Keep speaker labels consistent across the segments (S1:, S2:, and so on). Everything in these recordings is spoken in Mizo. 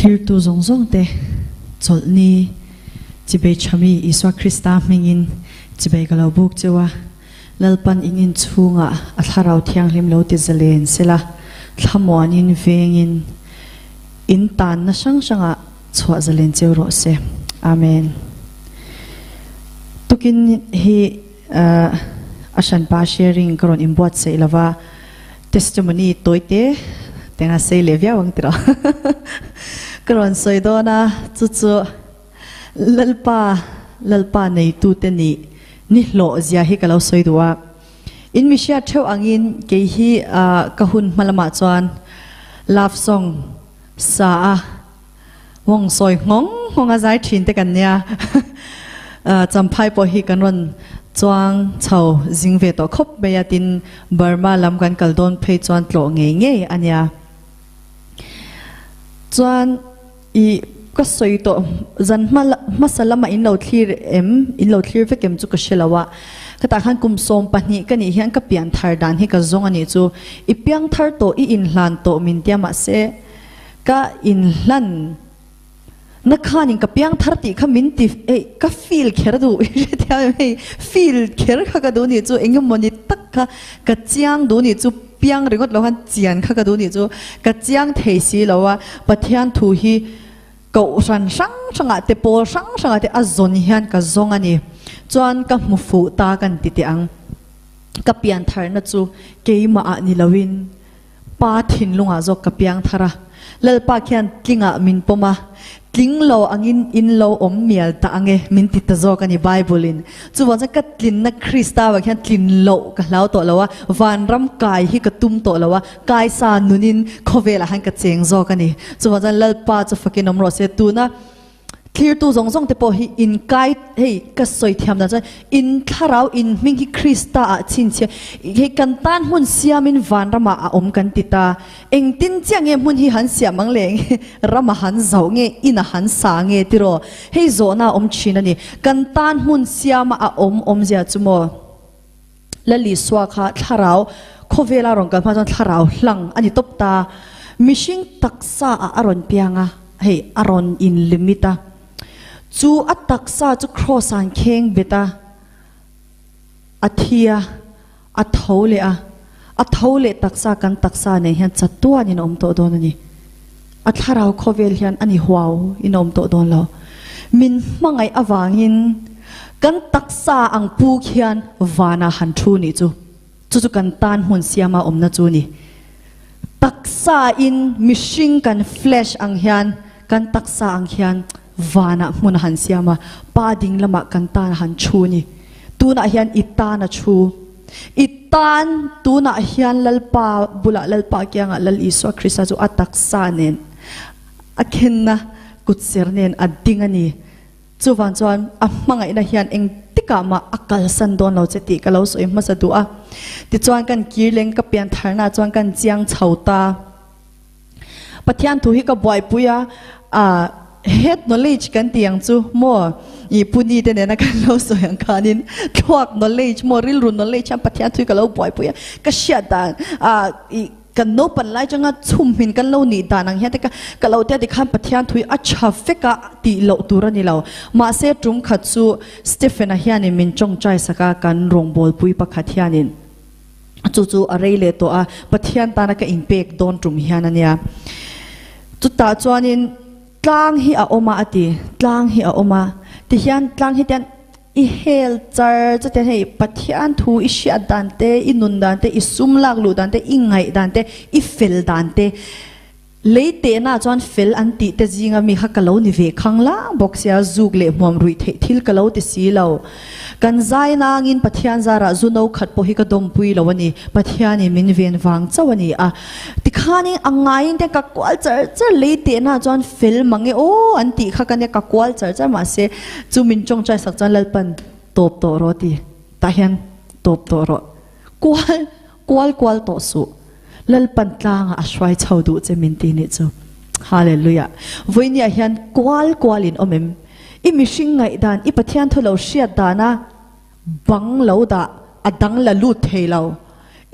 S1: Thlirtu zawng zawngte chawlhni chibei thami Isua Krista hmingin chibei ka lo buk cheu a, Lalpan in inchhungah a Thlarau Thianghlim lo ti zalen sela, thlamuanin vengin in tanna hrang hrangah chhuah zalen cheu rawh se. Amen. Tukin hi a hranpa sharing ka rawn inbuatsaih lova, testimony tawi te tenga sei leh viau ang tiraw ka rawn sawi dawn a, chu chu Lalpa Lalpa neitute nih ni hlawh zia hi ka lo sawi duh a. In mi hriat theuh angin kei hi ka hun hma lamah chuan love song sa a Wong sawi nghawng nghawng a zai thin te kan nia. Champhai pawh hi kan rawn chuang chho zing ve tawh khawp mai a, tin Burma lam kan kal dawn phei chuan tlawh ngei ngei a nia. Chuan i ka sawi tawh zan hma hmasa lama in lo thlir em, in lo thlir vek em chu ka hre lo a. Ka tah khan kum 12 ka nih hian ka pian thar dan hi ka zawng a nih chu. I piang thar tawh i inhlan tawh min tia mahse Ka inhlan na khanin ka piang thar tih kha min ti hei ka feel kher duh i hrethiam em hei feel kher kha ka duh nih chu eng emaw ni tak kha ka chiang duh nih chu piang ringawt lo khan chian kha ka duh nih chu ka chiang thei si lo a Pathian thu hi kohhran hrang hrangah te pawl hrang hrangah te a zawn hian ka zawng a ni chuan ka hmu fuh ta kan ti teh ang ka pian tharna chu keimah ah ni loin Pa thinlungah zawk ka piang thar a, Lalpa khian tlingah min pawm a, tling lo angin in lo awm mial ta ange min ti ta zawk a ni Bible in. Chuvang chuan ka tlinna Krista vang hian tlin loh ka hlau tawh lo a, vanram kai hi ka tum tawh lo a, kaisa nunin khawvelah khan ka cheng zawk a ni. Chuvang chuan Lalpa chu fakin awm rawh se. Tuna Thlirtu zawng zawng te pawh hi inkai, hei ka sawi thiam dan chuan in thlarau in hming hi Krista ah chhinchhiah, hei kan tan hmun siamin vanramah a awm kan ti ta. Engtin chiah nge hmun hi han siam ang le, ram a han zauh nge, in a han sa nge tiraw? Hei zawhna a awm thin a ni. Kan tan hmun siama a awm awmzia chu maw? Lalisua kha thlarau khawvela rawn kal hma chuan thlarau hlang a ni tawp ta. Mihring taksa ah a rawn piang a, hei a rawn in limit a. Chu a taksa chu cross ah an kheng bet a, a thi a, a tho leh a, a tho leh taksa kan taksa nen hian chatuan in a awm tawh dawn a ni. A thlarau khawvel hian a ni huau in a awm tawh dawn lo. Min hmangaih avangin kan taksa ang pu khian vanah han thu nih chu. Chu chu kan tan hmun siama awmna chu ni. Taksa in mihring kan flesh ang hian kan taksa ang hian vanah hmun a han siam a, Pa ding lamah kan tan a han thu ni. Tunah hian i tan a thu. I tan tunah hian Lalpa bulah Lalpa kiangah Lal Isua Krista chu a taksa nen a khenna kutser nen a ding a ni. Chuvang chuan a hmangaihna hian engtikah mah a kalsan dawn lo che tih ka lo sawi hmasa duh a. Tichuan kan kir leng ka pian tharna chuan kan chiang chho ta. Pathian thu hi ka buaipui a, ah head knowledge kan tih ang chu maw ih puni te nena kan lo sawi ang khanin thluak knowledge maw rilru knowledge hian Pathian thu hi ka lo buaipui a, ka hriat dan ah ih kan naupan lai changa chhumhmin kan lo nih dan ang hian te ka ka lo tia tikhan Pathian thu hi a tha vek a tih loh tur a ni lo. Mahse tum khat chu Stephen-a hianin min tawngtai sak a kan rawngbawlpui pakhat hianin. Chu chu a rei leh tawh a, Pathian tana ka inpek dawn tum hian a nia. Chutah chuanin tlang hi a awm a a ti, tlang hi a awm a. Tihian tlang hi tian i hel char chutiang hei Pathian thu i hriat dan te, i nun dan te, i sum lak luh dan te, i ngaih dan te, i fel dan te, Lei tehna chuan fel an tih te zinga mi kha ka lo ni ve khang lang bawk sia, zuk leh hmuam ruih theih thil ka lo ti si lo. Kan zai nangin Pathian zarah zu no khat pawh hi ka dawmpui lo a ni, Pathianin min ven vang chauh a ni a. Tikhanin a ngaiin te ka kual char char, lei tehna chuan fel mang e aw an tih kha ka nia, ka kual char char mahse chu min tawngtai sak chuan Lalpan tawp tawh rawh ti, tah hian tawp tawh rawh, kual kual kual tawh suh. Lalpan tlangah a hruai chho duh che min ti nih chu. Hallelujah. Vawinia hian kual kual in awm em? I mihring ngaihdan, i Pathian thu lo hriat dana bang lo dah a dang la lut thei lo.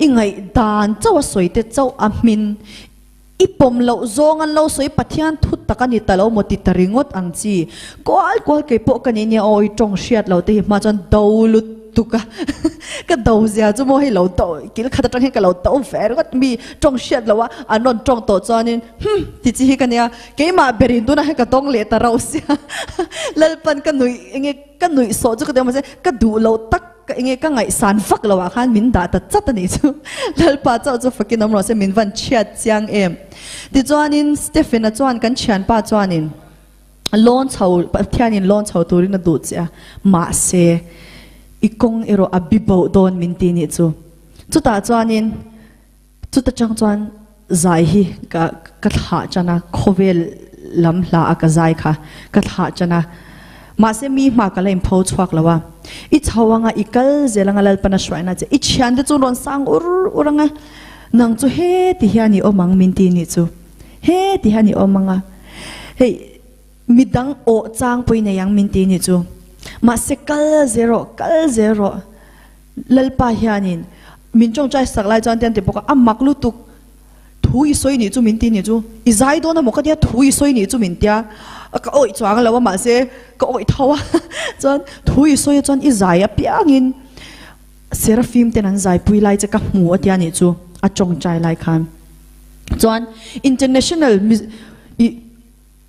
S1: I ngaihdan chauh a sawi te chauh a hmin. I pawm loh zawng an lo sawi Pathian thu tak a ni ta lo maw ti ta ringawt ang chi. Kual kual kei pawh ka nih nia aw i tawng hriat lo te hi hma chuan do lutuk a ka do zia chu maw hei lo do kil khat atang hian ka lo do ve ringawt mi tawng hriat loh a an rawn tawng tawh chuanin hum ti chi hi ka nia keimah berin tunah hian ka dawng leh ta rauh sia Lalpan ka nuih enge ka nuih sawh chu ka ti a mahse ka duh loh tak Ka enge ka ngaihsan vak lo ah khan min dah ta chat a nih chu. Lalpa chauh chu fakin awm rawh se min van chhiat chiang em. Tichuanin Stephen-a chuan kan thianpa chuanin lawn chho Pathianin lawn chho turin a duh che a, mahse i kawng erawh a bi boh dawn min ti nih chu. Chutah chuanin chuta chang chuan zai hi ka ka thlah tan a, khawvel lam hla a ka zai kha ka thlah tan a, mahse mi hma ka la inpho chhuak lo a, i chho anga i kal zel anga Lalpana hruaina che i thiante chu rawn sang ur ur anga nang chu heti hian i awm ang min ti nih chu, heti hian i awm anga hei midang awh chang pawh i nei ang min ti nih chu, mahse kal zel rawh kal zel rawh. Lalpa hianin min tawngtai sak lai chuan te an ti bawk a, a mak lutuk, thu i sawi nih chu min ti nih chu, i zai dawn amaw ka tia thu i sawi nih chu min tia, ka awih chuang lo a mahse ka awih tho a, chuan thu i sawi a chuan i zai apiangin Seraphim ten an zaipui lai che ka hmu a tia nih chu a tawngtai lai khan chuan international i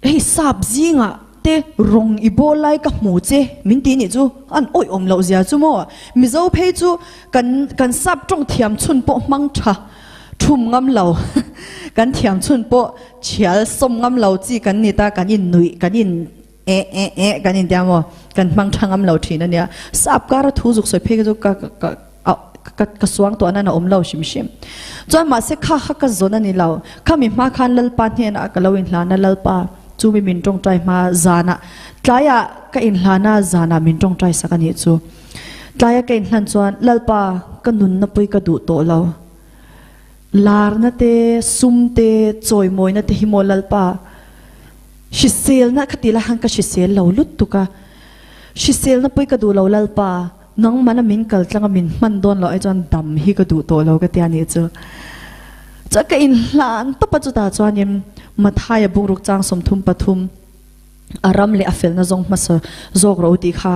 S1: Hei sap zingah te rawng i bawl lai ka hmu che min ti nih chu an awih awm loh zia chu maw? Mizo phei chu kan kan sap tawng thiam chhun pawh hmang tha thum ngam lo kan thiam chhun pawh thial sawm ngam lo chi kan ni ta kan in nuih kan in eh eh eh kan in tia maw kan hmang tha ngam lo thin a nia sap kara thu zuk sawi phei kha chu ka ka A ka ka suang tawh nan a awm lo hrim hrim. Chuan mahse kha kha ka zawn a ni lo. Khami hma khan Lalpa hnenah ka lo inhlan a, Lalpa chu mi min tawngtai hma zanah tlaiah ka inhlan a, zanah min tawngtai sak a nih chu. Tlaia ka inhlan chuan Lalpa ka nunna pui ka duh tawh lo. Larna te, sum te, chawimawina te hi maw Lalpa hriselna ka tih lai khan ka hrisel lo lutuk a. Hriselna pui ka duh lo Lalpa. Nangmana min kal tlang a min hman dawn loh ai chuan dam hi ka duh tawh lo ka tia nih chu. Chuan ka inhlan tawp a chutah chuanin Mathaia bungruk chang 33 a ram leh a felna zawng hmasa zawk rawh u tih kha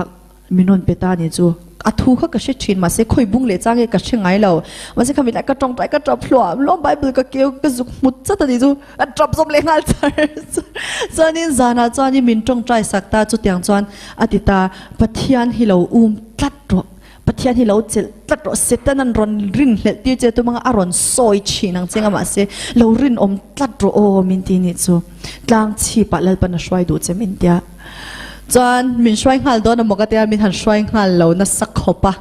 S1: min rawn pe ta nih chu. A thu kha ka hre thin mahse khawi bung leh chang nge ka hre ngai lo. Mahse kha mitlai ka tawngtai ka tap hluam hluam Bible ka keu ka zuk hmut chat a nih chu. A tap zawm leh nghal char char. Chuanin zanah chuanin min tawngtai sak ta chutiang chuan a ti ta, Pathian hi lo um tlat rawh, Pathian hi lo chelh tlat rawh, Satan an rawn rin hlelh tir che tum anga a rawn sawi thin ang che nga mahse lo rinawm tlat rawh aw min ti nih chu tlang chhipah Lalpan a hruai duh che min tia. Chuan min hruai nghal dawn amaw ka tia min han hruai nghal lo nasa khawp a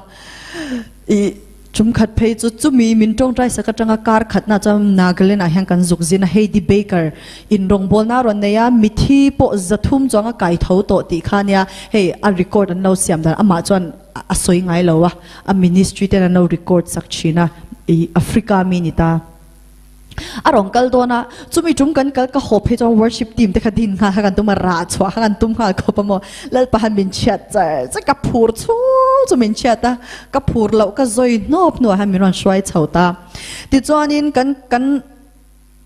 S1: i Chum khat phei chu chumi min tawngtai sak atanga kar khatna chuan Nagaland ah hian kan zuk zin a, Heidi Baker in rawngbawlna a rawn nei a, mithi pawh 300 chuang a kai tho tawh tih kha nia, hei a record an lo siam dan amah chuan a sawi ngai lo a, a ministry ten an lo record sak thin a, i Africa mi ni ta. A rawn kal dawn a, chumi tum kan kal ka haw phei chuan worship team te kha din nghal kha kan tum a, rah chhuah kha kan tum nghal khawp a maw. Lalpa han min chhiat char char ka phur chhung chu min chhiat a, ka phur loh ka zawi hnawp hnuah hian min rawn hruai chho ta. Tichuanin kan kan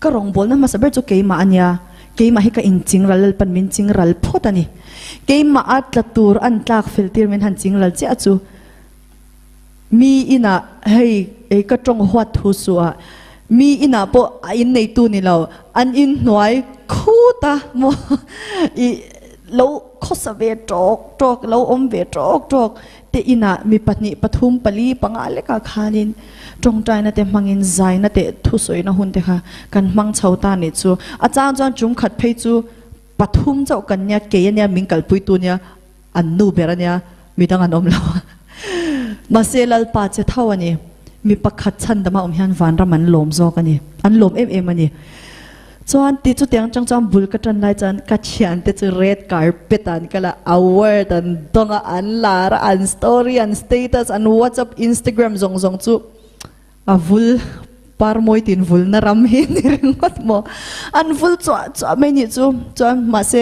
S1: ka rawngbawlna hmasa ber chu keimah a nia, keimah hi ka inchingral Lalpan min chingral phawt a ni. Keimah a tla tur an tlak fel tir min han chingral chiah chu. Mi inah hei ei ka tawng huat thu suh a, mi inah pawh a inneitu ni lo, an inhnuai khut a maw i lo khawsa ve tawk tawk, lo awm ve tawk tawk te inah mi pahnih pathum pali panga lekah khanin tawngtaina te hmangin zaina teh thusawina hun te kha kan hmang chho ta nih chu. A chang chuan chung khat phei chu pathum chauh kan nia, kei ania min kalpuitu nia. An nu ber ania, midang an awm lo. Mahse Lalpa che tho a ni. Mi pakhat chhandama awm hian vanram an lawm zawk a ni. An lawm em em a ni. Chuan ti chutiang chang chuan bul ka tan lai chuan ka thiante chu red carpet ah an kal a, award an dawng a, an lar a, an story, an status, an WhatsApp, Instagram zawng zawng chu a vul par mawi tin vulna ram hi ni ringawt maw. An vul chuah chuah mai nih chu. Chuan mahse.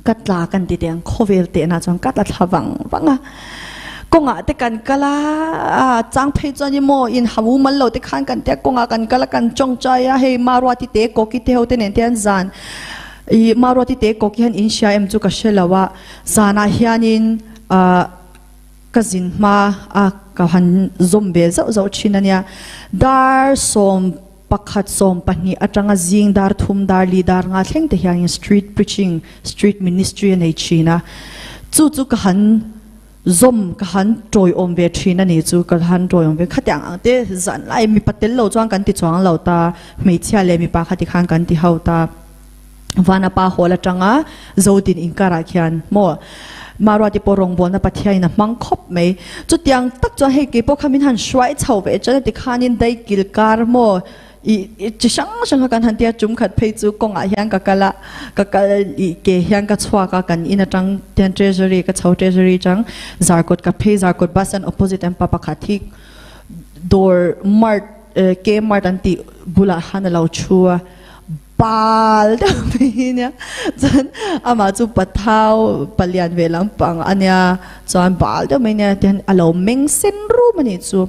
S1: Ka tla kan ti teh ang, khawvel tehna chuan ka tla thla vang vang a. Kawngah te kan kal a, a chang phei chuan i maw in ha mumal lo te khan kan tia kawngah kan kal a kan tawngtai a, hei Maruati te Koki te ho te nen te hian zan i Maruati te Koki hian in hria em chu ka hre lo a, zanah hianin ah ka zin hma a ka han zawm ve zauh zauh thin a nia, dar sawm. Pakhat 12 atanga zing dar thum dar li dar nga thleng te hianin street preaching, street ministry a nei thin a. Chu chu ka han zawm, ka han tawiawm ve thin a ni chu, ka han tawiawm ve. Khatiang ang te zan lai mipa tel lo chuan kan ti chuang lo ta, hmeichhia leh mipa khati khan kan ti ho ta. Vanapa Hall atanga Zodin inkarah khian maw Maruati pawh rawngbawlna Pathianin a hmang khawp mai. Chutiang tak chuan hei keipawh kha min han hruai chho ve chuan heti khanin daikil kar maw ih chi hrang hrang kha kan han tia tum khat phei chu kawngah hian ka kal a, ka kal ih ke hian ka chhuak a kan in atang hian Treasury ka chho Treasury atang Zarkawt ka phei Zarkawt bus stand opposite an pa pakhat hi dawr mart K mart an tih bulah khan a lo thu a. Pal deuh mai hi nia chuan amah chu pathau palian ve lampang a nia chuan bal deuh mai nia tihian a lo meng sen rum a nih chu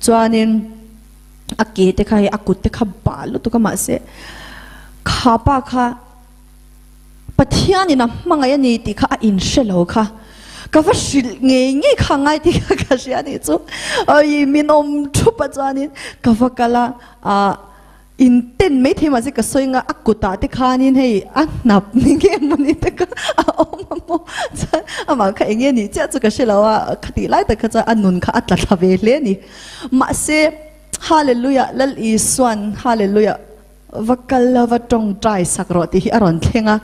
S1: chuanin a ke te kha hei a kut te kha bal lutuk a mahse kha pa kha Pathianin a hmangaih a ni tih kha a inhre lo kha ka va hrilh ngei ngei kha ngai tih kha ka hria a nih chu awii min awm thup a chuanin ka va kal a ah. In ten mai thei mahse ka sawi nga a kutah te khanin hei a hnap ni nge mawni te kha a awm a maw chuan amah kha eng nge nih chiah chu ka hre lo a khatih lai tak kha chuan a nun kha a tla thla ve hle a ni. Mahse Hallelujah Lal Isuan Hallelujah va kal la va tawngtai sak rawh tih hi a rawn thleng a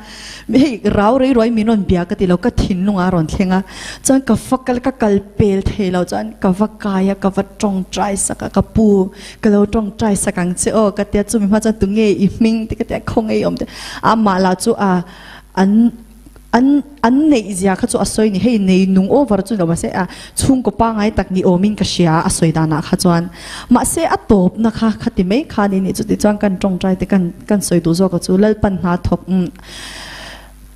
S1: hei rau rei ruai min rawn bia ka ti lo ka thinlungah a rawn thleng a chuan ka va kal ka kal pel thei lo chuan ka va kai a ka va tawngtai sak a ka pu Ka lo tawngtai sak ang che aw ka tia chumi hma chuan tunge i hming te ka tia khawnge i awm te amah lah chu a an an an neih zia kha chu a sawi ni hei nei nung over chu ni lo mahse a chhungkaw pangai tak ni awmin ka hria a sawi danah kha chuan mahse a tawpna kha khati mai kha ni nih chuti chuan kan tawngtai te kan kan sawi duh zawk a chu Lalpan hna thawk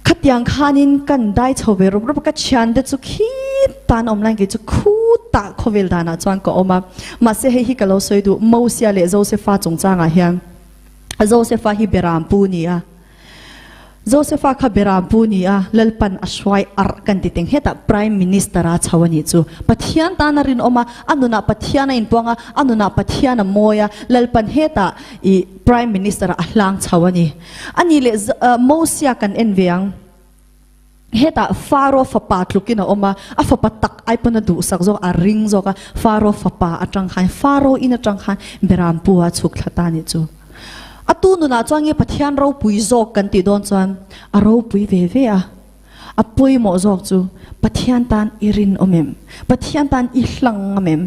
S1: Khatiang khanin kan dai chho ve rup rup a, ka thiante chu khit tan awm lai kei chu khutah khawvel danah chuan ka awm a. Mahse hei hi ka lo sawi duh, Mosia leh Josefa chungchangah hian Josefa hi Beram pu ni a, Josefa kha Beram pu ni a, Lalpan a hruai arh kan ti teng hetah Prime Minister a chho a nih chu. Pathian tan a rinawm a, a nunah Pathian a inpuang a, a nunah Pathian a mawi a, Lalpan hetah ih Prime Minister a hlang chho a ni. A nih leh Mosia kan en ve ang. Hetah Faro fapa tlukin a awm a, a fapa tak ai pawn a duhsak zawk, a ring zawk a, Faro fapa atang khan, Faro in atang khan Berampu a chhuk thla ta a nih chu. A tu nunah chuan nge Pathian ropui zawk kan tih dawn chuan a ropui ve ve a. A pawimawh zawk chu Pathian tan i rinawm em? Pathian tan i hlang ngam em?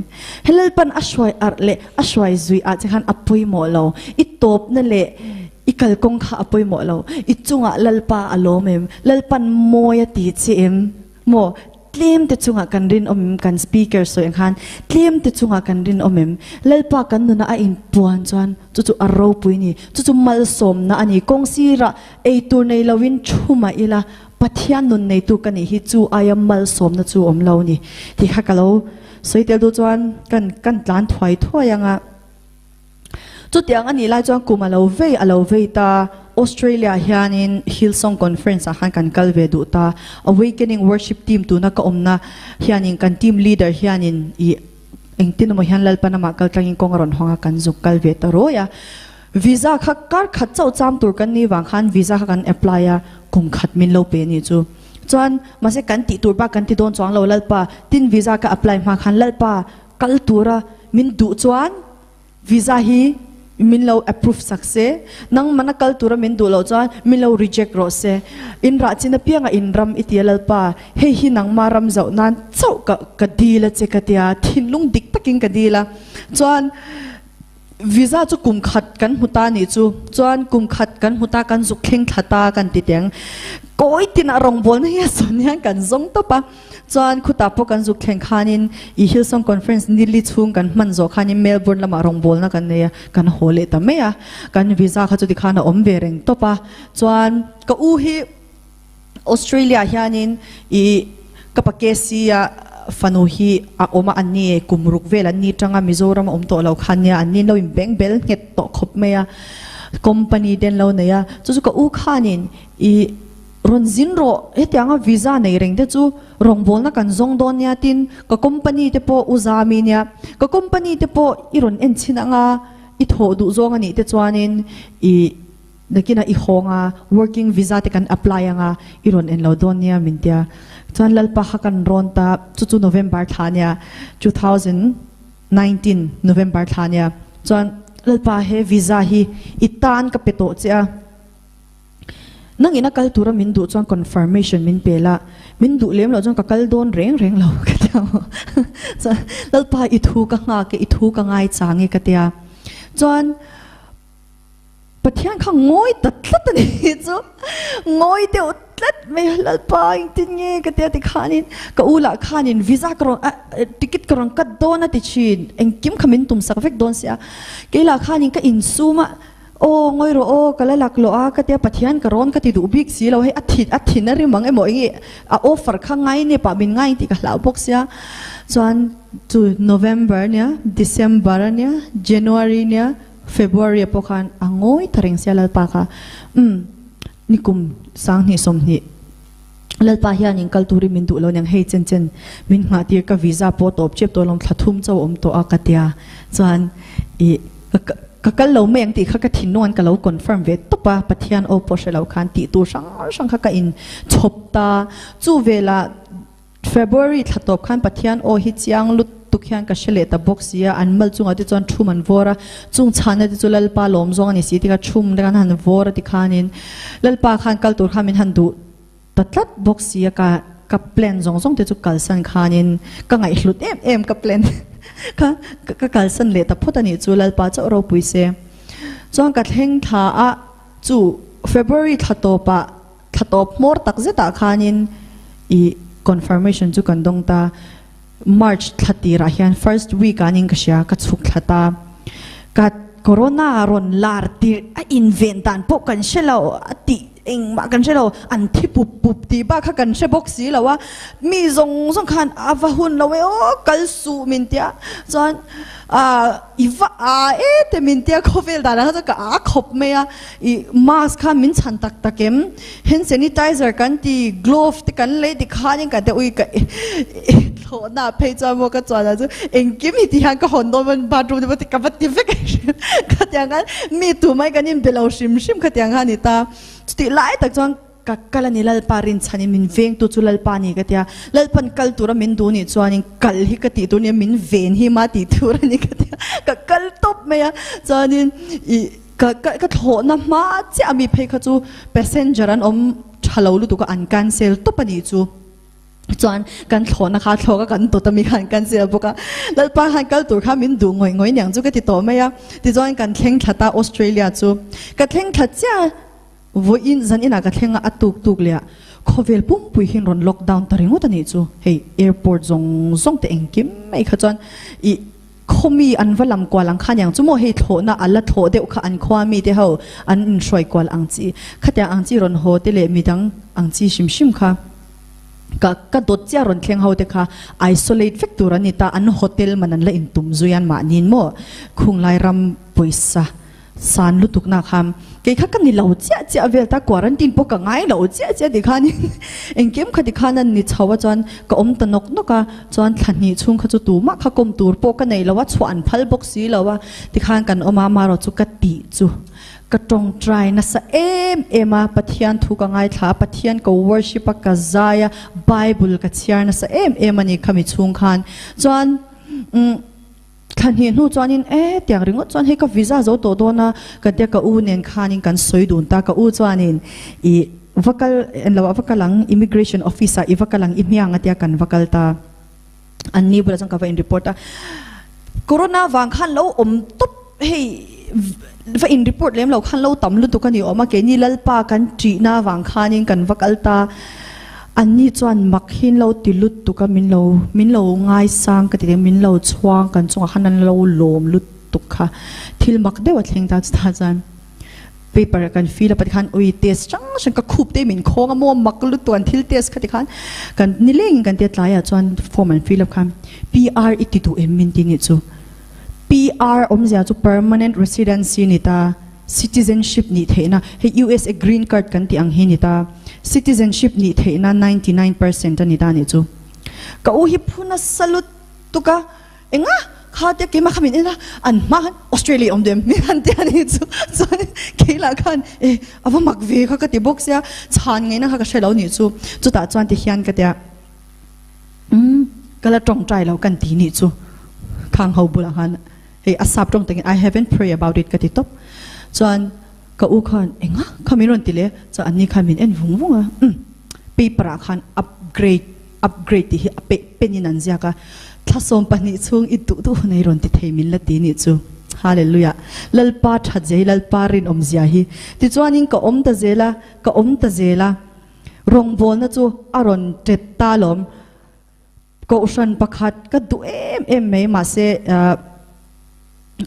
S1: He Lalpan a hruai arh leh a hruai zui ah che khan a pawimawh lo. I tawpna leh i kalkawng kha a pawimawh lo. I chungah Lalpa a lawm em? Lalpan mawi a ti che em? Maw? Tlem te chungah kan rinawm em? Kan speaker sawi ang khan tlem te chungah kan rinawm em? Lalpa kan nunah a inpuan chuan chu chu a ropui ni. Chu chu malsawmna a ni. Kawng sirah Eitur nei loin thu mah ila, Pathian nun neitu ka nih hi chu aia malsawmna chu awm lo ni tih kha ka lo sawi tel duh chuan kan kan tlan thuai thuai ang a. Chutiang a nih lai chuan kum a lo vei a lo vei ta, Australia hianin Hillsong Conference ah khan kan kal ve duh ta, Awakening Worship Team tuna ka awmna hianin kan team leader hianin ih engtin emaw hian Lalpan amah kal tlangin kawng a rawn hawng a kan zuk kal ve ta rawi a. Visa kha kar khat chauh cham tur kan nih vang khan visa kha kan apply a, kum khat min lo pe nih chu. Chuan mahse kan tih tur bak kan ti dawn chuang lo Lalpa, tin visa ka apply hma khan Lalpa kal tura min duh chuan visa hi min lo approve sak se, nangmana kal tura min duh loh chuan min lo reject rawh se. In rah chin apianga in ram i ti a Lalpa, hei hi nangma ram zauh nan chauh ka ka dil a che ka tia, thinlung dik takin ka dil a. Chuan. Visa chu kum khat kan hmu ta nih chu. Chuan kum khat kan hmu ta kan zuk thleng thla ta kan ti teng. Kawi tinah rawngbawlna hi a sawn hian kan zawng tawp a. Chuan khutah pawh kan zuk thleng khanin i Hillsong Conference nili chhung kan hman zawh khanin Melbourne lamah rawngbawlna kan nei a, kan haw leh ta mai a. Kan visa kha chuti khan a awm ve reng tawp a. Chuan ka u hi Australia hianin i ka pa KC a. fanu hi a awm a, an ni kum ruk vel an ni tanga Mizoram a awm tawh lo khan nia an ni lo in beng bel nghet tawh khawp mai a, company te an lo nei a, chu chu ka u khanin i rawn zin rawh hetianga visa nei reng te chu rawngbawlna kan zawng dawn nia tin ka company te pawh u zami nia ka company te pawh i rawn en chhin anga i thawh duh zawng a nih te chuanin i Nakinah i hawng a, working visa te kan apply anga i rawn en lo dawn nia min tia. Chuan Lalpa kha kan rawn ta, chu chu November thla nia, 2019 November thla nia. Chuan Lalpa he visa hi i tan ka pe tawh che a, nangin a kal tura min duh chuan confirmation min pe la, min duh lem loh chuan ka kal dawn reng reng lo ka tia maw. Chuan Lalpa i thu ka nghak e, i thu ka ngaichang e ka tia. Chuan. Pathian kha ngawi ta tlat a ni chu ngawi deuh tlat mai a Lalpa engtin nge ka tia tikhanin ka u lah khanin visa ka rawn ticket ka rawn cut dawn a ti thin engkim kha min tum sak vek dawn sia kei lah khanin ka insum a aw ngawi rawh aw ka la lak loh a ka tia Pathian ka rawn ka ti duh bik si lo hei a thin a thin a rim ang emaw enge a offer kha ngai nep ah min ngai tih ka hlau bawk sia chuan chu November nia December ania January nia February ah pawh khan a ngawi ta reng sia Lalpa kha umm nikum 2020 Lalpa hianin kal turin min duh lo niang hei chen chen min nghah tir ka visa pawh tawp chep tawh lawm thla thum chauh awm tawh a ka tia chuan ih ka kal lo mai ang tih kha ka thinlung an ka lo confirm ve tawp a Pathian aw pawh hre lo khan tih tur hrang hrang kha ka in chhawp ta chu velah February thla tawp khan Pathian aw hi chiang lutuk hian ka hre leh ta bawk si a, an mal chungah te chuan thum an vawr a, chung chhana te chu Lalpa lawm zawng a ni si tikha thum te khan han vawr a tikhanin Lalpa khan kal tur khan min han duh ta tlat bawk si a, ka ka plan zawng zawng te chu kalsan khanin ka ngaihhlut em em ka plan kha ka kalsan leh ta phawt a nih chu Lalpa chauh ropui se. Chuan ka thleng thla a chu February thla tawpah Thla tawp hmawr tak zetah khanin i confirmation chu kan dawng ta. March thla tirah hian first week ah nin ka hria, ka chhuk thla ta. Ka corona rawn lar tirh a inven dan pawh kan hre lo, a tih engmah kan hre lo, an thi pup pup tih bak kha kan hre bawk si lo a. Mi zawng zawng khan a va hun lo e aw, kal suh min tia. Chuan i va a e te min tia khawvel danah kha chuan ka a khawp mai a. I mask kha min chhan tak tak em? Hand sanitizer kan ti, glove te kan lei ti khanin ka te ui ka thlawhna ah phei chuan maw ka chuan ah chu engkim hi ti hian ka hawn dawn maw bathroom te pawh ti ka va ti vek khatiang khan mi tumah hi kan inbe lo hrim hrim khatiang kha a ni ta. Chutih lai tak chuan Ka kal a ni Lalpa rinchhanin min vengtu chu Lalpa a ni ka ti a, Lalpan kal tura min duh nih chuanin kal hi ka tih tur nia min ven hi ma tih tur a ni ka ti a, ka kal tawp mai a, chuanin ih ka ka ka thlawhna hma chiah ami phei kha chu passenger an awm tha lo lutuk a an cancel tawp a nih chu. Chuan kan thlawhna kha thlawk a kan dawt ami khan cancel bawk a, Lalpa khan kal tur kha min duh ngawih ngawih niang chu ka ti tawh mai a, tichuan kan thleng thla ta Australia chu ka thleng thla chiah a. Vawiin zan inah ka thleng a, a tuk tuk leh ah khawvel pumpui hian rawn lockdown ta ringawt a nih chu. Hei airport zawng zawng te engkim mai kha chuan ih khawmi an va lam kual ang kha aniang chu maw hei thlawhna a la thlawh deuh kha an khua mi te ho an inhruai kual ang chi khatiang ang chi rawn haw te leh midang ang chi hrim hrim kha ka ka dawt chiah rawn thleng ho te kha isolate vek tur an ni ta an hotel man an la intum zui an mahniin maw khunglai ram pawisa San lutuk na khan kei kha ka ni lo chiah chiah vel ta quarantine pawh ka ngai lo chiah chiah ti khan engkim kha ti khan an ni chho a chuan ka awm ta nawk nawk a chuan thla hnih chhung kha chu tumah kha kawm tur pawh ka nei lo a chhuah an phal bawk si lo a ti khan kan awm a amaherawh chu ka tih chu ka tawngtai nasa em em a Pathian thu ka ngaithla a Pathian ka worship a ka zai a bible ka chhiar nasa em em a ni khami chhung khan chuan umm Thla hnih hnu chuanin e tiang ringawt chuan hei ka visa zo tawh dawn a, ka tia ka u nen khanin kan sawi dun ta, ka u chuanin i va kal en lo ah va kal ang immigration office ah i va kal ang i hmiang a tia kan va kal ta, an ni bulah chuan ka va in report a, corona vang khan lo awm tawp hei va in report lem lo khan lo tam lutuk a ni awm a, keini Lalpa kan ṭihna vang khanin kan va kal ta. Anni chuan mak hi lo ti lutuk a, min lo min lo ngaisang ka ti teh, min lo chhuang kan chungah khan an lo lawm lutuk kha thil mak deuh a thleng ta chutah chuan. Paper kan fill up a tikhan ui test hrang hrang ka khup te min khawng a maw mak lutuk an thil test kha tikhan kan nileng kan tia tlaiah chuan form an fill up khan PR i ti duh em min ti nih chu. PR awmzia chu permanent residency ni ta, citizenship nih theihna, hei USA green card kan tih ang hi ni ta, citizenship nih theihna 99% a ni ta nih chu. Ka u hi phu nasa lutuk a, enga kha tia keimah kha min en a, an hma khan Australia awm duh em min han ti a nih chu, chuan keilah khan e a va mak ve kha ka ti bawk sia, chhan ngaihna kha ka hre lo nih chu, chutah chuan tihian ka tia. Umm ka la tawngtai lo kan ti nih chu khang ho bulah khan hei a sap tawng takin I haven't pray about it ka ti tawp chuan ka u khan enga kha min rawn ti leh chuan anni khan min en vung vung a umm paper ah khan upgrade upgrade tih hi a pe pen in an ziak a thlasawm pahnih chhung i duh duh hun a i rawn ti thei min la ti nih chu Hallelujah Lalpa that zia hi Lalpa rinawm zia hi tichuanin ka awm ta zel a ka awm ta zel a. Rawngbawlna chu a rawn tet ta lawm. Kohhran pakhat ka duh em em mai mahse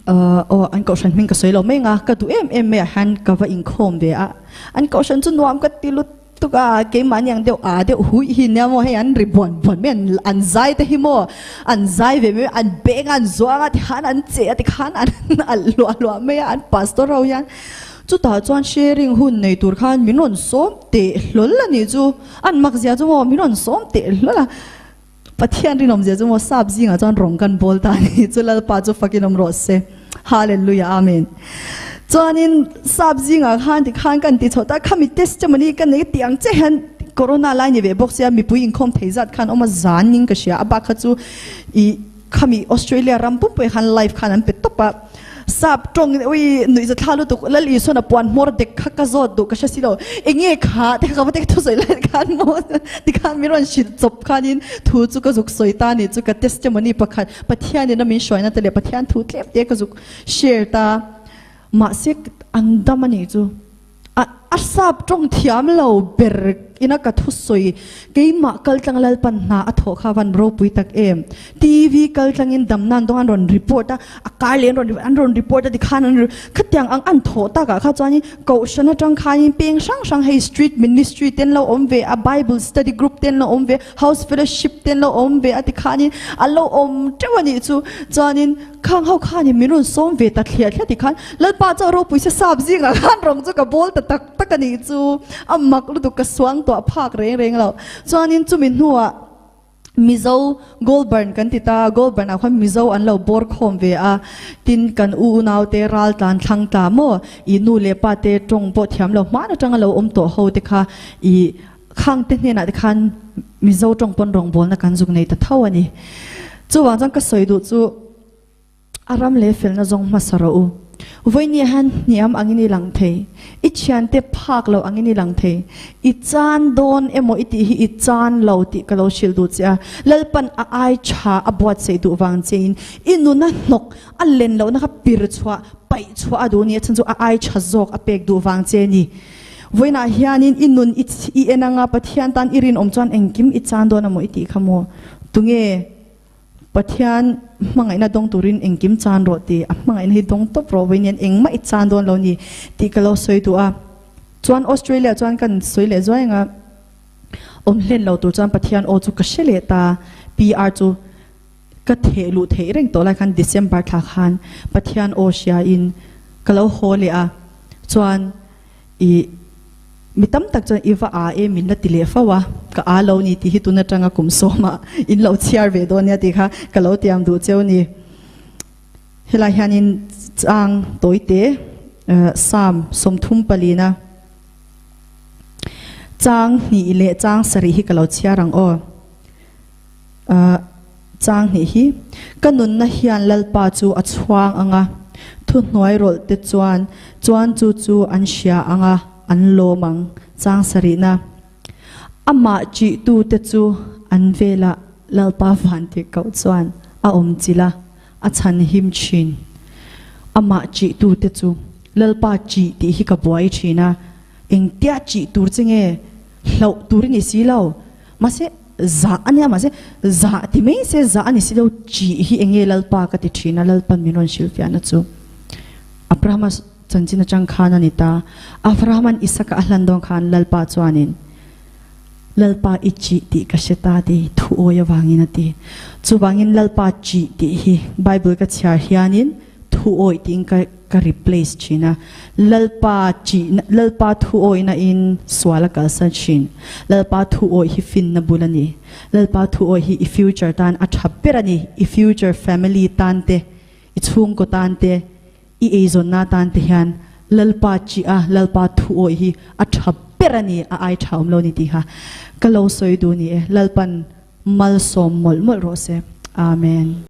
S1: aw an kohhran hming ka sawi lo mai anga ka duh em em mai ah hian ka va inkhawm ve a. An kohhran chu nuam ka ti lutuk a, keimahni ang deuh aa deuh huih hi nia maw hei an ri buan buan mai an zai te hi maw an zai ve mai an beng a an zuang a tikhan an che a tikhan an alh hluah hluah mai a an pastor ho hian. Chutah chuan sharing hun nei tur khan min rawn sawm teh hlawl a nih chu. An mak zia chu maw min rawn sawm teh hlawl a. Pathian rinawm zia chu maw sap zingah chuan rawng kan bawl ta a nih chu Lalpa chu fakin awm rawh se. Hallelujah Amen. Chuanin sap zingah khan tikhan kan ti chho ta khami testimony ka nei tih ang che hian corona lai ni ve bawk sia mipui inkhawm thei zat khan awm a zan in ka hria a bak kha chu ih Khami Australia ram pumpui khan live khan an pe tawp a, sap tawng in ui nuihza thla lutuk Lal Isuan a puan hmawr dek kha ka zawt duh ka hre si lo, enge kha te kha ka va tek thu sawi lai khan maw tikhan min rawn hrilh chawp khanin thu chu ka zuk sawi ta nih chu ka testimony pakhat Pathian in a min hruaina te leh Pathian thu tlem te ka zuk share ta mahse an dam a nih chu. A a sap tawng thiam lo ber ina ka thusawi keimah kaltlang Lalpan hna a thawh kha van ropui tak em. TV kaltlangin damna an dawng an rawn report a, a kar leh an rawn an rawn report a tikhan an khatiang ang an thawh takah kha chuanin kohhran atang khanin peng hrang hrang hei street ministry te an lo awm ve a, bible study group te an lo awm ve, house fellowship te an lo awm ve a tikhanin a lo awm teuh a nih chu. Chuanin Khang ho khanin min rawn sawm ve ta thliah thliah tikhan Lalpa chu a ropui se sap zingah khan rawng chu ka bawl ta tak tak a nih chu a mak lutuk ka suang tuah phak reng reng lo. Chuanin chumi hnuah Mizo Goulburn kan ti ta, Goulburn ah khuan Mizo an lo bawr khawm ve a, tin kan u unaute ral tlan thlang tla maw i nu leh pa te tawng pawh thiam lo hman atanga lo awm tawh ho te kha i khang te hnenah te khan Mizo tawng pawn rawngbawlna kan zuk nei ta tho a ni. Chuvang chuan ka sawi duh chu a ram leh felna zawng hmasa rawh u. Vawinia hian hniam angin i lang thei, i thiante phak lo angin i lang thei, i chan dawn emaw i tih hi i chan lo tih ka lo hrilh duh che a. Lalpan a ai tha a buatsaih duh vang chein i nuna hnawk a len lohna kha pir chhuah, paih chhuah a duh ni a chhan chu a ai tha zawk a pek duh vang che a ni. Vawiinah hianin i nun i i en anga Pathian tan i rinawm chuan engkim i chan dawn amaw i tih kha maw? Tunge Pathian hmangaihna dawng turin engkim chan rawh tih a hmangaihna hi dawng tawp rawh vawiin hian engmah i chan dawn lo ni tih ka lo sawi duh a. Chuan Australia chuan kan sawi leh zuai anga awm hlen lo tur chuan Pathian aw chu ka hre leh ta PR chu ka theh luh theih reng tawh lai khan December thla khan Pathian aw hriain ka lo haw leh a chuan I mi tam tak chuan i va a e min la ti leh fo a, ka a lo ni tih hi tun atanga kum sawma in lo chhiar ve dawn nia tih kha ka lo tiam duh cheu ni. Helai hianin chang tawite Psalm 34 chang hnih leh chang sarih hi ka lo chhiar ang aw. Chang hnih hi, Ka nunna hian Lalpa chu a chhuang ang a, thuhnuai rawlh te chuan chuan chu chu an hria ang a, an lawm ang. Chang sarihna, Amah ṭihtu te chu an velah Lalpa van tih koh chuan a awm chilh a, a chhan him ṭhin. Amah ṭihtu te chu Lalpa ṭih tih hi ka buai ṭhin a, engtia ṭih tur che nge hlauh tur i ni si lo. Mahse, zah a nia, mahse, zah ti mai se zah a ni si lo, chih hi eng nge Lalpa ka ti thin a, Lalpan min rawn hrilhfiahna chu. Abrahama Chanchin atang khan a ni ta. Avrahama'n Isaka a hlan dawn khan Lalpa chuanin, Lalpa i chih tih ka hre ta ti thu awi avangin a ti. Chuvangin Lalpa chih tih hi Bible ka chhiar hianin thu awi tiin ka ka replace thin a. Lalpa chih Lalpa thu awihna in sual a kalsan thin. Lalpa thu awi hi finna bul a ni. Lalpa thu awi hi i future tan a tha ber a ni. I future family tan te, i chhungkaw tan te, I eizawnna atan te hian Lalpa chih a, Lalpa thu awih hi a tha ber a ni, a ai tha awm lo ni tih kha ka lo sawi duh ni e. Lalpan malsawm mawlh mawlh rawh se. Amen.